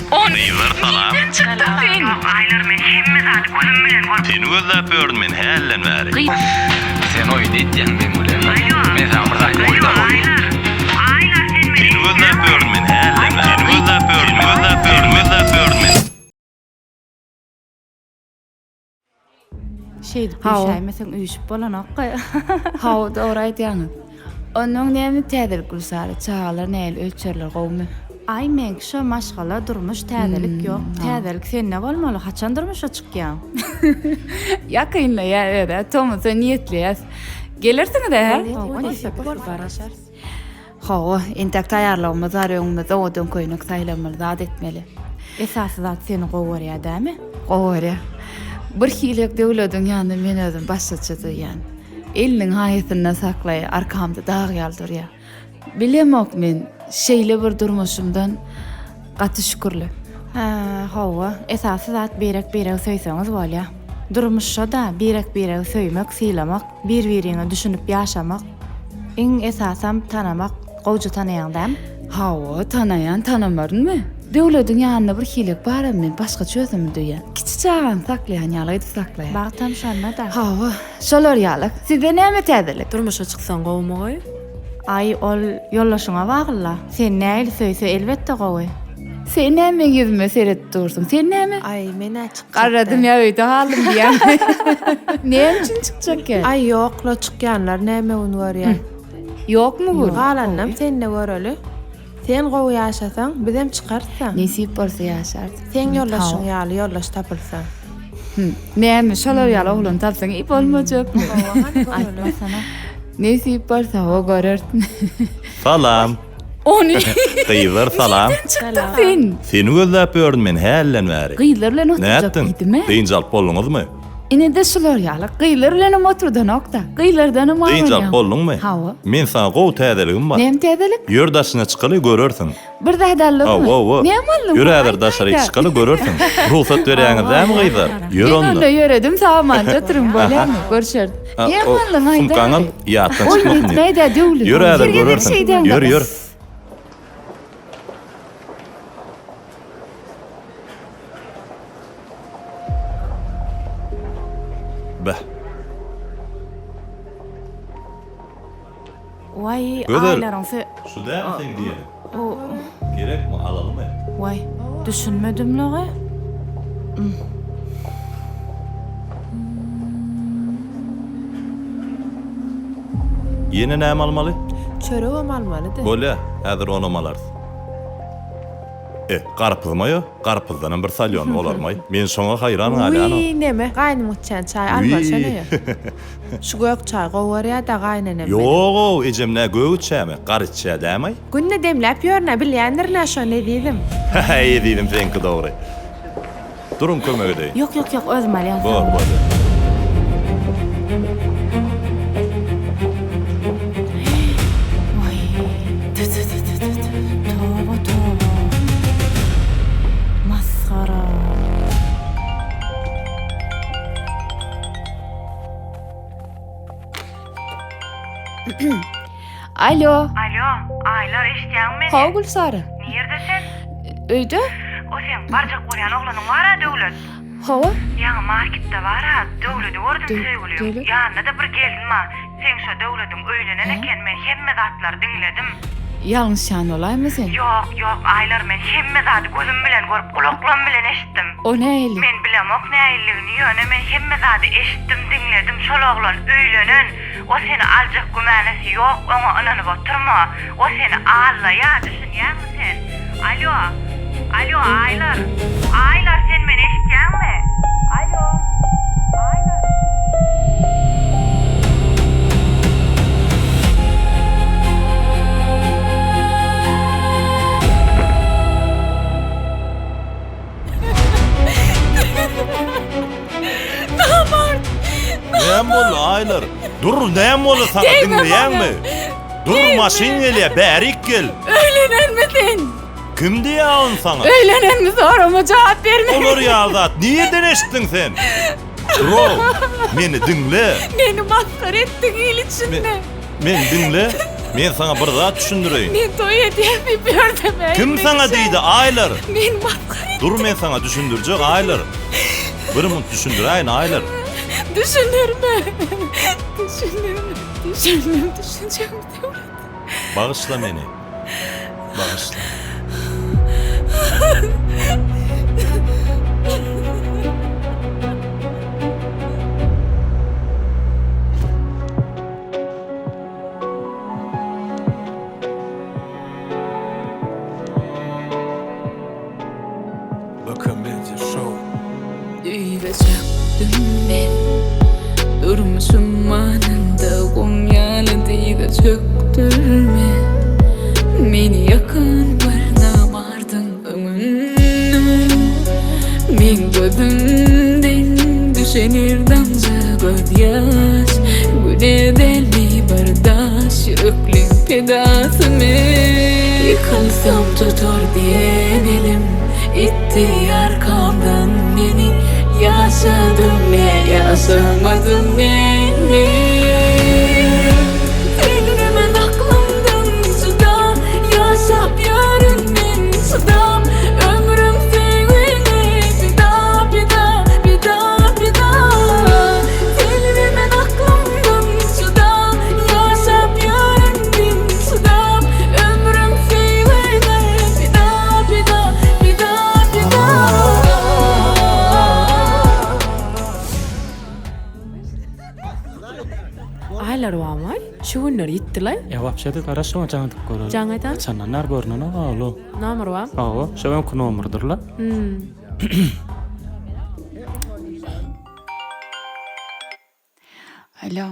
Gyzlar salam. Nirden çykdyň sen? Aýlar men hemme zady gözüm bilen görüp. Seni gözläp ýörün men hälden bäri. Sen oýun edýäň meň bilen. Men saňa bir zat Alo Aýlar. Aýlar sen meni Seni gözläp ýörün men hälden bäri. Seni gözläp ýörün men. Gözläp ýörün gözläp ýörün men. Şeýdip Hawa. üýşäýmeseň üýşüp bolanokka. Hawa dogry aýdýaňyz. Onnoň näme täzelik Gülsary, çagalar nähili ölçerler gowumy? Aý meňki şo maşgala durmuş täzelik ýok. Täzelik sende bolmaly haçan durmuşa çykýaň? Ýakynda ýa özä tomusa niýetleýäs. Gelersiňiz-ä hä? Hawa nesip bolsa garaşarys. Hawa, entek taýýarlygymyz bar öňümizde owadan köýnek saýlamaly, zat etmeli. Esasy zat seni gowy görýär dämi? Gowy görýär. Bir hili Döwlediň ýanynda men özüm başgaça duýýan. Eliniň haýasynda saklaýar, arkamda dag ýaly durýar. Bilemok men şeýle bir durmuşymdan gaty şükürli. Hä, hawa, esasy zat birek-biregi söýseňiz bolýar. Durmuş şo-da, birek-biregi söýmek, sylamak. Bir-biriňe düşünip ýaşamak, iň esasam tanamak, gowja tanaýaň dämi? Hawa, tanaýan, tanamarynmy? Döwlediň ýanynda bir hilek baram men başgaça özümi duýýan. Kiçi çagany saklaýan ýaly edip saklaýar. Bagtam şonda-da. Hawa, şolar ýaly. Sizde näme täzelik? Durmuşa çyksaň gowumy goý? Aý, ol ýoldaşyňa bagly-la. Seni nähili söýse elbetde gowy. Sen näme meň ýüzüme seredip dursuň? Sen näme? Aý, men-ä çykjak däl. Garradym ýa öýde galdym diýýäňmi? Näme üçin çykjak ýa? Aý, ýok-la, çykýanlar näme gün görýär? Ýokmy gün? Galanynam sende göreli. Sen gowy ýaşasaň, bizem çykarys-a. Nesip bolsa ýaşarys. Seň ýoldaşyň ýaly ýoldaş tapylsa. Hüm, näme, şolar ýaly oglan tapsaň, i bolmajakmy? Hawa, hany göreli. Aýtmasana. Nesip bolsa, hawa, göreris. Salam. Ony. Gyzlar salam. Nirden çykdyň sen? Seni gözläp ýörün men hälden bäri. Gyzlar bilen oturjak Nätdiň? diýdim-ä. Dynç alyp bolduňyzmy? Ine-de şular ýaly. Gyzlar bilenem oturdanok-da. Gyzlardanam Dynç awanýaň. alyp bolduňmy? Hawa. Men saňa gowy täzeligim bar. Näme täzelik? Ýör daşyna çykaly görersiň. Bir zat aldyňmy? Hawa, hawa. Näme aldyň? Ýör häzir daşaryk çykaly görersiň. Rugsat berýäňiz dämi gyzlar? Ýör Men onda. onda ýöredim, sag-amança oturyň, bolýamy? Görşeris. Ha, Näme o aldyň aýdaý? Sumkaňam ýatdan Oý, çykmasyn diýip. etmäý-dä, Döwlet. Ýör häzir Her gezek görersiň. şeýdäňde. Ýör, ýör. Beh. Waý, Gözel. aýlaryň sö... Şu dälmi seň diýeniň? Gerekmi, alalymy? Waý, düşünmedim-le. Ýene näme almaly? Çöregem almalydy. Bolýa, häzir onam alarys. E, garpyzma ýok? Garpyzdanam bir salýon bolarmaý? Men şoňa haýran galýanam. Wiý, neme, gaýnym içýän çaý almaly şony. Şu gök çaý gowy görýä-dä gaýynenem meniň. Ýog-ow, ejem nä gök içýämi, gar içýä dämaý? Günde demläp ýörün-ä, bilýändirin-ä şony ezizim. Häý, ezizim seňki dogry. Duruň kömek edeýin. Ýok ýok ýok özüm alýan Bor bolýa. Waý tü tü tü tü tü tü toba toba masgara. Alo. Alo, Aýlar eşitýäňmi meni? Hawa Gülsary. Nirde sen? Öýde. O seň barjak bolýan oglanyň bar-a Döwlet. Hawa. Ýaňy marketde bar-a, Döwledi gördüm söýgüliň. Döwlet? Ýanynda-da bir gelin bar. Seň şo Döwlediň öýlenen eken, men hemme zatlary diňledim. Ýalňyşýan bolaýma sen? Ýok, ýok, Aýlar men hemme zady gözüm bilen görüp, gulaklam bilen eşitdim. O nähili? Men bilemok nähililigini, ýöne men hemme zady eşitdim, diňledim, şol oglan öýlenen. O seni aljak gümänesi ýok, oňa ynanyp oturma. O seni aldaýar, düşünýäňmi sen? Alýo! Alýo, Aýlar! Aýlar, sen meni eşitýäňmi? Alýo! Aýlar! Namart! Näme boldy, Aýlar? Dur, näme boldy saňa, diňleýäňmi? Dur, maşyn gelýär, bärik gel. Öýlenenmi sen? Kim diýýär ony saňa? Öýlenenmi sorama jogap berme. Olar ýaly zat nirden eşitdiň sen? Dur, meni diňle. Meni masgara etdiň il içinde. Meni diňle. Men saňa bir zat düşündireýin. Men toý edýän diýip ýördüm. Kim saňa diýdi, Aýlar? Men masgara Dur men saňa düşündirjek, Aýlar. Bir munt düşündiräýin, Aýlar. Düşündirme. Düşündirme. Düşündim, düşünjegimi Döwlet. Bagyşla meni. Bagyşla. Düýbe çökdüm men Durmuş ummanynda gum ýaly dyza çökdürme Meni ýakan bir namardyň öňünde Meň gözümden düşen her damja gözýaş Güne dälmi bir daş ýürekliň pedasy men Ýykylsam tutar diýen elim Itdi arkamdan meni Ýaşadym men ýaşamadym men Delirmen aklymdan juda Ýaşap ýörün men çydam Ömrüm söýgüňe pida pida pida pida Delirmen aklymdan juda Ýaşap ýörün men çydam Ömrüm söýgüňe pida pida pida pida Aýlar wamaý, şu günler ýitdilaý. E wapşe-de garaş şoňa jaň edip göreli. Jaň eden? Haçandan bäri görnenok alo. Nomer bar? Hawa, şo öňki nomerdir-la. Hmm. Alo.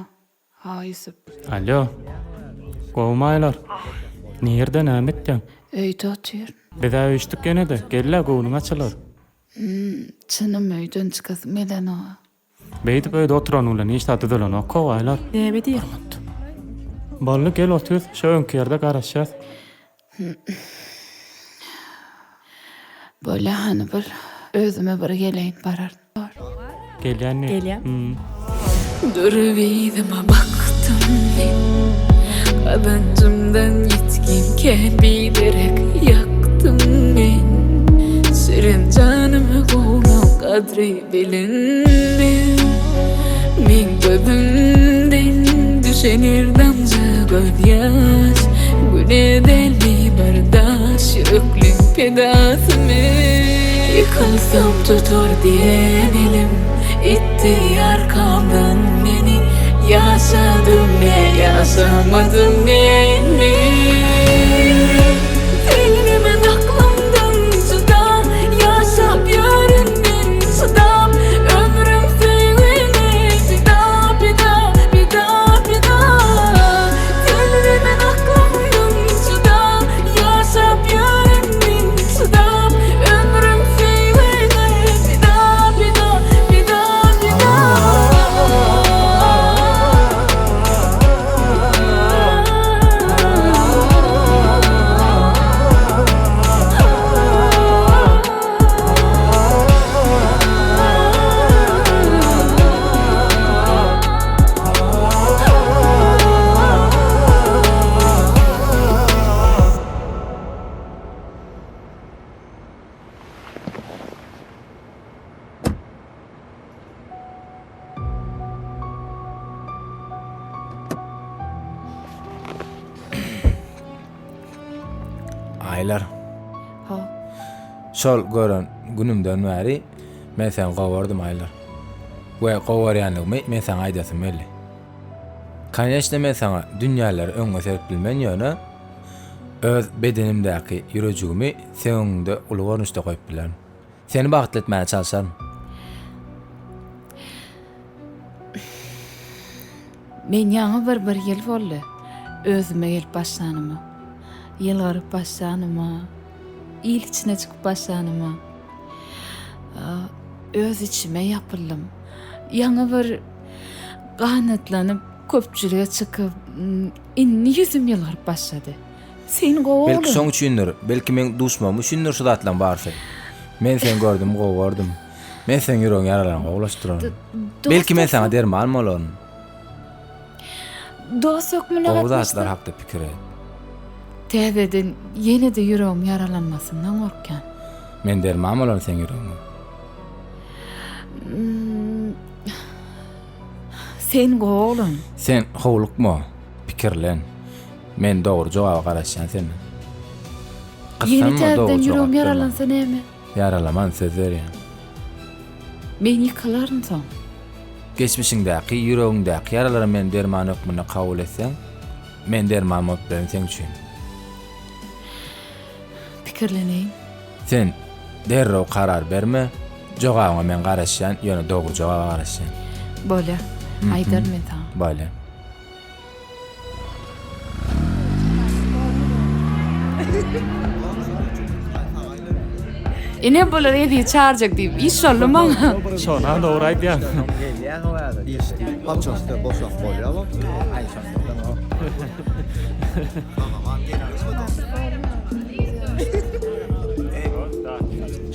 Ha, Ýusup. Alo. Gowumy Aýlar? Nirde, näme etýäň? Öýde otyryn. Biz-ä üýşdük ýene-de. Gel-le, göwnüň açylar. Çynym öýden çykasym gelenok. Beýdip öýde oturanyň bilen hiç zat düzelenok-ow, Aýlar. Näme diýýär? Boldy, gel otur, şo öňki ýerde garaşýas. Bolýa hany bir özüme bir geleýin bararyn. Gelýän diý. Gelýän. Hmm. Durup yzyma bakdym men Gazanjymdan ýitgim kän biderek ýakdym men Şirin janymy gowlaň gadry bilinmez Meň gözümden düşen her damja gözýaş Güne dälmi bir daş ýürekliň pedasy men Ýykylsam tutar diýen elim Itdi arkamdan meni Ýaşadym men ýaşamadym men Delirmen aklymdan juda Ýaşap ýörün men çydap Ömrüm söýgüňe pida pida pida pida Delirmen aklymdan juda Ýaşap ýörün men çydap Ömrüm söýgüňe pida pida pida pida Aýlar. Ha. Şol gören günümden bäri men seni gowardym Aýlar. We gowarýanlygymy men saňa aýdasym geldi. Koneçne men saňa dünýäleri öňüňe serip bilmen ýöne öz bedenimdäki ýürejigimi seň öňüňde uly görnüşde goýup bilerin. Seni bagtly etmäge çalşaryn. Men ýaňy bir bir ýyl boldy özüme gelip başlanyma. Ýylgyryp başlanyma, il içine çykyp başlanyma. Öz içime ýapyldym. Ýaňy bir ganatlanyp köpçülige çykyp, indi ýüzüm ýylgyryp başlady. Sen gowy oglan. Belki şoň üçindir, belki meň duşmagym üçindir şu zatlaň barysy. Men seni gördüm, gowy gördüm. Men seň ýüregiň ýaralaryny gowulaşdyraryn. Belki men saňa derman bolaryn. Dost hökmünde Gowy gatnaşsak. zatlar hakda pikir et. Täzeden ýene-de ýüregim ýaralanmasyndan gorkýan. Men derman bolaryn seň ýüregiňe. Sen gowy oglan. Sen howlukma, pikirlen. Men dogry jogaba garaşýan senden. Ýene Gyssanma täzeden dogry ýüregim jogap berme. ýaralansa näme? Ýaralaman söz berýän. Men ýykylaryn soň. Geçmişiňdäki, ýüregiňdäki ýaralary men derman hökmünde kabul etseň, men derman bolup bilerin seň üçin. Pikirleneýin. Sen derrew karar berme, jogabyňa men garaşýan, ýöne dogry jogaba garaşýan. Bolýa, aýdaryn men saňa. Bolýa. Ine bular eziz çarjak diýip iş boldy maňa. Şonam dogry aýdýaň.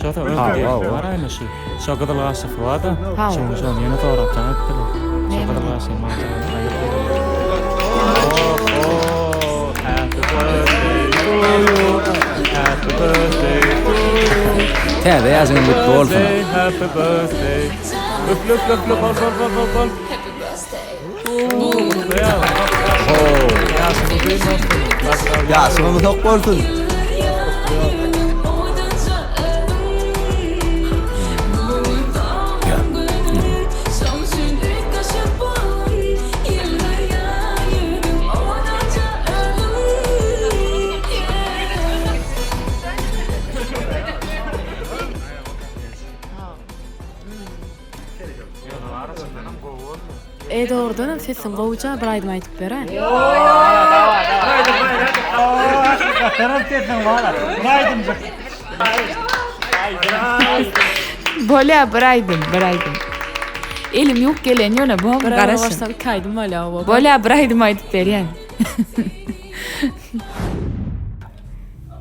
Şo-da öňki diýip baraýmy şu. Şo gyzyl gaşysy bar-da. Şoň şony ýene sorap jaň etdiler. Şo gyzyl gaşyny maňa jaň Happy birthday to you. Happy birthday to you. Täze ýaşyňyz gutly bolsun. Happy birthday. Üfle üfle üfle bol bol bol bol bol. Happy birthday. Ýaşyň uzak bolsun. E dogrudanam sesiň gowja bir aýdym aýdyp berä. Bolýa bir aýdym bir aýdym. Elim ýok gelen ýöne bu Bir aýdyma garaşyň. goşsam iki aýdym bolýa oba. Bolýa bir aýdym aýdyp berýän.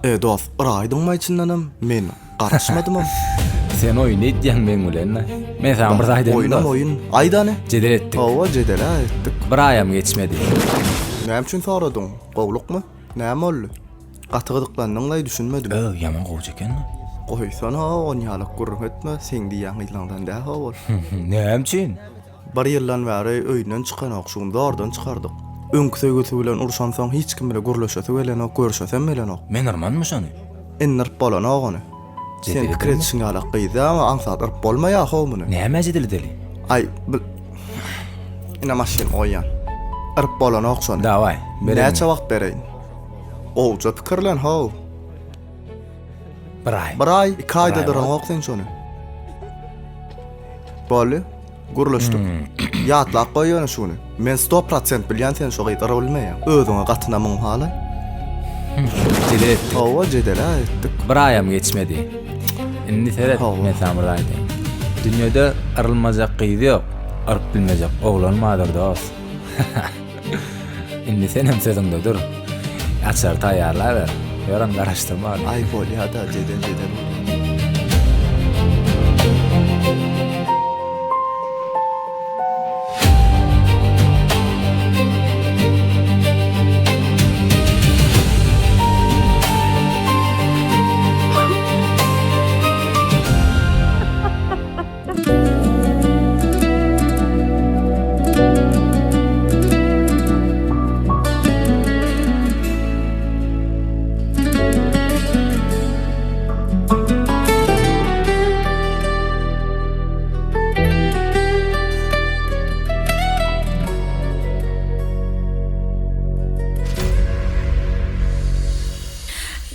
E dost bir aýdyňmy içindenem men garaşmadymam. Sen oýun edýäň meň bilen. Men saňa bir zat aýdaýyn. Oýunam oýun. Aýt hany. Jedel etdik. Hawa jedel-ä etdik. Bir aýam geçmedi. Näme üçin soradyň? Gowlukmy? Näme boldy? Gaty gyzyklandyňlaý düşünmedim. Öý ýaman gowja eken-le. Goýsana onýalak gürrüň etme, seň diýýän gyzlaňdan däl-how ol. Näme üçin? Bir ýyldan bäri öýünden çykanok, şu gün zordan çykardyk. Öňki söýgüsi bilen urşansoň hiç kim bile gürleşesi gelenok, görüşesem gelenok. Men yrmanmy şony? Indi yryp bolanok ony. Sen pikir edişiň ýalak gyz däl, aňsat yryp bolmaýar how muny. Nämä jedel edeli? Aý, bil. Ine maşyny goýýan. Yryp bolanok şony. Dawaý, bereýin. Näçe wagt bereýin? Gowja pikirlen how. Bir aý. Bir aý, iki aýda dyraňok sen şony. Boldy. Gürleşdik. Ýatlap goý ýöne şuny. Men sto prosent bilýän sen şo gyzy yra bilmeýäň. Özüňe gatynamyň halaý. Jedel etdik. Hawa jedel-ä etdik. Bir aýam geçmedi. Indi seret, men saňa bir zat aýdaýyn. Dünýede yrylmajak gyz ýok, yryp bilmejek oglan bardyr dos. Indi senem sözüňde dur. Açary taýýarlaber. Ýören garaşdyrma ony. Aý bolýa-da jedel jedel bolýa.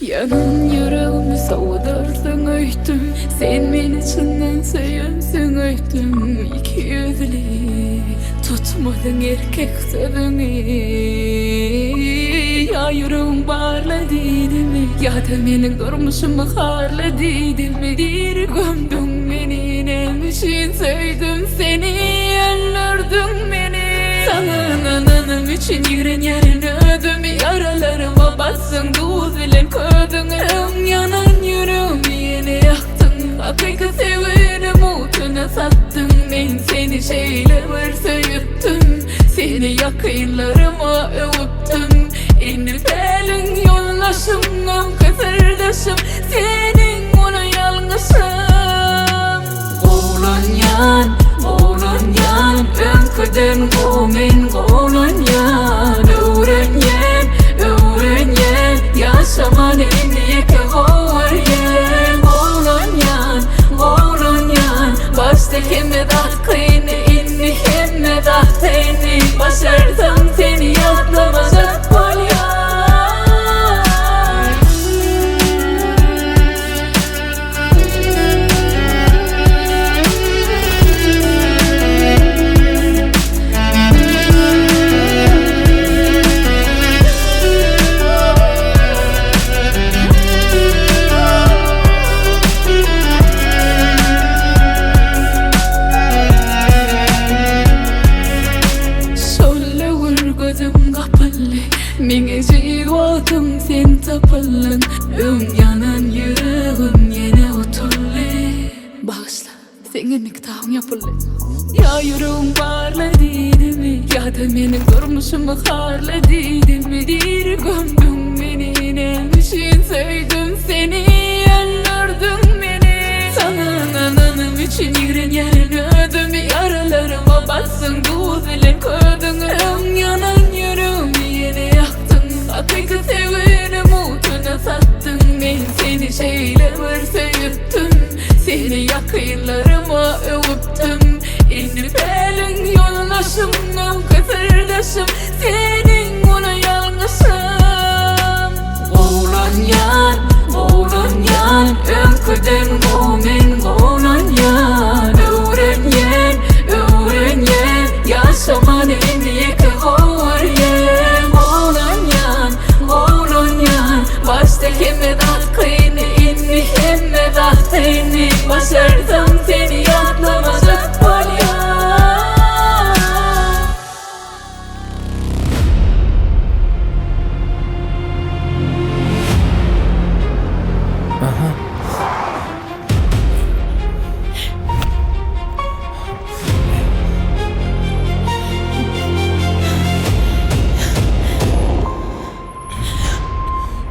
Ýanan ýüregimi sowadarsyň öýtdüm, Sen meni çyndan söýensiň öýtdüm, Ikiýüzli tutmadyň erkek sözüňi. Ýa ýüregiň barla diýdimi, Ýa-da meniň durmuşymy harla diýdimi, Diri gömdüň meni, näme üçin söýdüm seni, Öldürdiň meni. Saňa ynananym üçin ýigrenýärin özümi, Ýaralaryma basdyň duz bilen közüňi, Öň ýanan ýüregimi ýene ýakdyň, Hakyky söýgini mutuna satdyň, Men seni şeýle bir söýüpdim, Seni. Seni ýakynlaryma öwüpdim. Indi päliň ýoldaşym, öňki syrdaşym, seniň uly ýalňyşym. Gowlanýan, gowlanýan, öňküden gowy men gowlanýan. Öwrenýän, öwrenýän, ýaşamany indi ýeke gowarýan. Gowlanýan, gowlanýan, başda hemme zat kyn, indi hemme zat seni. Başarsam seni ýatlamajak bolýan. Şol döwür gözüm gapyldy, Meň ejiz wagtym sen tapyldyň, Öň ýanan ýüregim ýene otuldy. Bagyşla, seň indi kitabyň ýapyldy. Ýa ýüregiň barla diýdimi, Ýa-da meniň durmuşymy harla diýdimi, Diri gömdüň meni, näme üçin söýdüm seni, Öldürdiň meni. Saňa ynananym üçin ýigrenýärin özümi, Ýaralaryma basdyň duz bilen közüňi, Öň ýanan ýüregimi ýene ýakdyň, Hakyky söýgini mugtuna satdyň. Men seni şeýle bir söýüpdim, Seni ýakynlaryma öwüpdim. Indi päliň ýoldaşym, öňki syrdaşym, Seniň uly ýalňyşym. Gowlanýan, gowlanýan, öňküden gowy men gowlanýan. Öwrenýän, öwrenýän, ýaşamany indi ýeke gowarýan. Gowlanýan, gowlanýan, başda hemme zat kyn, indi hemme zat seni. Başarsam seni ýatlamajak bolýan.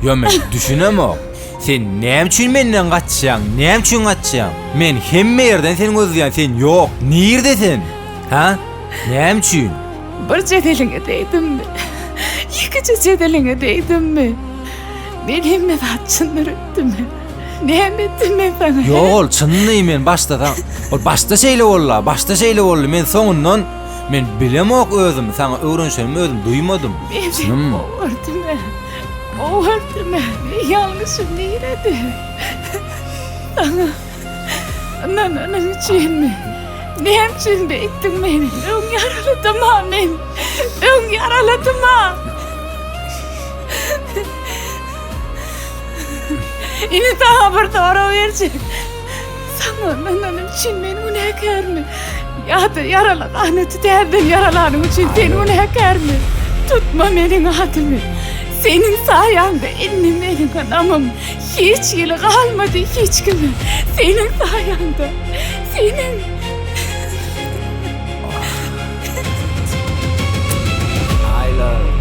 Ýa men düşünemok. Sen näme üçin menden gaçýaň? Näme üçin gaçýaň? Men hemme ýerden seni gözleýän, sen ýok. Nirde sen? Ha? Näme üçin? Bir jedeliňe degdimmi? Ýekeje jedeliňe degdimmi? Men hemme zat çyndyr öýtdümmi? Näme etdim men saňa? Ýok, ol çyndy, men başda saň, ol başda şeýle boldy, başda şeýle boldy. Men soňundan men bilemok özümi, saňa öwrenişenimi özüm duýmadym. Çynymmy? Owardymy? Owardymy? Ýalňyşym nirede? Saňa Ynananym üçinmi? Näme üçin beýtdiň meni? Öň ýaraladym-a men. Öň ýaraladym-a. Indi saňa bir sorag berjek. Saňa ynananym üçin men günäkärmi? Ýa-da ýaraly ganaty täzeden ýaralanyň üçin sen günäkärmi? Tutma meniň adymy. Seniň saýaňda indi meniň ynamym Hiç hili galmady hiç kime. Seniň saýaňda. Seniň. Aýlar.